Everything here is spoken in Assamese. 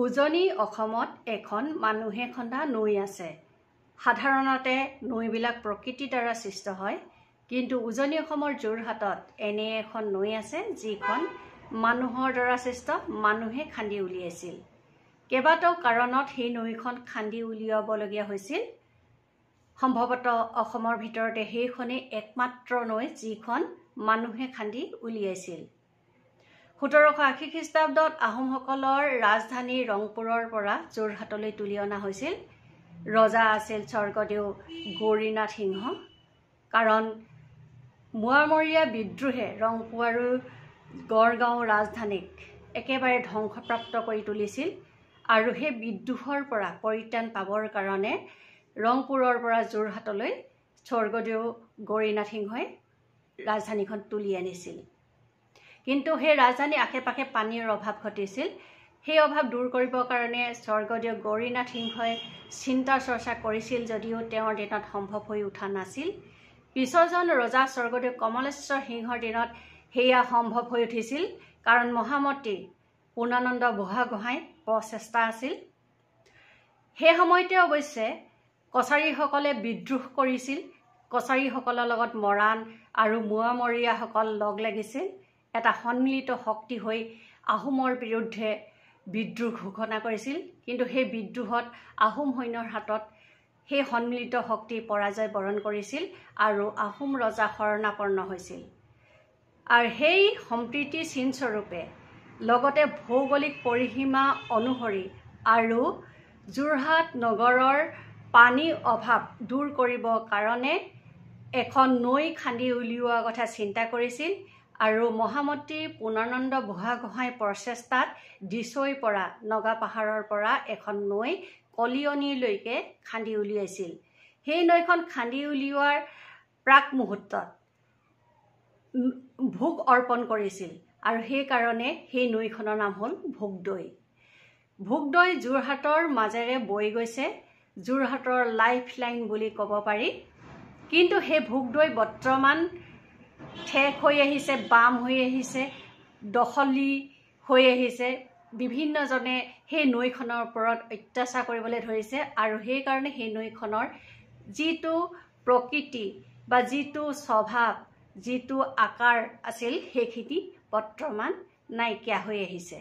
উজনি অসমত এখন মানুহে খন্দা নৈ আছে। সাধাৰণতে নৈবিলাক প্ৰকৃতিৰ দ্বাৰা সৃষ্ট হয়, কিন্তু উজনি অসমৰ যোৰহাটত এনে এখন নৈ আছে যিখন মানুহৰ দ্বাৰা সৃষ্ট, মানুহে খান্দি উলিয়াইছিল। কেইবাটাও কাৰণত সেই নৈখন খান্দি উলিয়াবলগীয়া হৈছিল। সম্ভৱতঃ অসমৰ ভিতৰতে সেইখনেই একমাত্ৰ নৈ যিখন মানুহে খান্দি উলিয়াইছিল। 1780 খ্ৰীষ্টাব্দত আহোমসকলৰ ৰাজধানী ৰংপুৰৰ পৰা যোৰহাটলৈ তুলি অনা হৈছিল। ৰজা আছিল স্বৰ্গদেউ গৌৰীনাথ সিংহ। কাৰণ মোৱামৰীয়া বিদ্ৰোহে ৰংপুৰ আৰু গড়গাঁও ৰাজধানীক একেবাৰে ধ্বংসপ্ৰাপ্ত কৰি তুলিছিল আৰু সেই বিদ্ৰোহৰ পৰা পৰিত্ৰাণ পাবৰ কাৰণে ৰংপুৰৰ পৰা যোৰহাটলৈ স্বৰ্গদেউ গৌৰীনাথ সিংহই ৰাজধানীখন তুলি আনিছিল। কিন্তু সেই ৰাজধানীৰ আশে পাশে পানীৰ অভাৱ ঘটিছিল। সেই অভাৱ দূৰ কৰিবৰ কাৰণে স্বৰ্গদেউ গৌৰীনাথ সিংহই চিন্তা চৰ্চা কৰিছিল যদিও তেওঁৰ দিনত সম্ভৱ হৈ উঠা নাছিল। পিছৰজন ৰজা স্বৰ্গদেউ কমলেশ্বৰ সিংহৰ দিনত সেয়া সম্ভৱ হৈ উঠিছিল, কাৰণ মহামতী পূৰ্ণানন্দ বুঢ়াগোহাঁই প্ৰচেষ্টা আছিল। সেই সময়তে অৱশ্যে কছাৰীসকলে বিদ্ৰোহ কৰিছিল। কছাৰীসকলৰ লগত মৰাণ আৰু মোৱামৰীয়াসকল লগ লাগিছিল। এটা সন্মিলিত শক্তি হৈ আহোমৰ বিৰুদ্ধে বিদ্ৰোহ ঘোষণা কৰিছিল। কিন্তু সেই বিদ্ৰোহত আহোম সৈন্যৰ হাতত সেই সন্মিলিত শক্তি পৰাজয় বৰণ কৰিছিল আৰু আহোম ৰজা শৰণাপন্ন হৈছিল। আৰু সেই সম্প্ৰীতি চিনস্বৰূপে লগতে ভৌগোলিক পৰিসীমা অনুসৰি আৰু যোৰহাট নগৰৰ পানীৰ অভাৱ দূৰ কৰিবৰ কাৰণে এখন নৈ খান্দি উলিওৱাৰ কথা চিন্তা কৰিছিল আৰু মহামতী পূৰ্ণানন্দ বুঢ়াগোহাঁইৰ প্ৰচেষ্টাত দিচৈৰ পৰা নগা পাহাৰৰ পৰা এখন নৈ কলিয়নীলৈকে খান্দি উলিয়াইছিল। সেই নৈখন খান্দি উলিওৱাৰ প্ৰাক মুহূৰ্তত ভোগ অৰ্পণ কৰিছিল আৰু সেইকাৰণে সেই নৈখনৰ নাম হ'ল ভোগদৈ। ভোগদৈ যোৰহাটৰ মাজেৰে বৈ গৈছে, যোৰহাটৰ লাইফ লাইন বুলি ক'ব পাৰি। কিন্তু সেই ভোগদৈ বৰ্তমান ঠেক হৈ আহিছে, বাম হৈ আহিছে, দখলি হৈ আহিছে। বিভিন্নজনে সেই নৈখনৰ ওপৰত অত্যাচাৰ কৰিবলৈ ধৰিছে আৰু সেইকাৰণে সেই নৈখনৰ যিটো প্ৰকৃতি বা যিটো স্বভাৱ, যিটো আকাৰ আছিল, সেইখিনি বৰ্তমান নাইকিয়া হৈ আহিছে।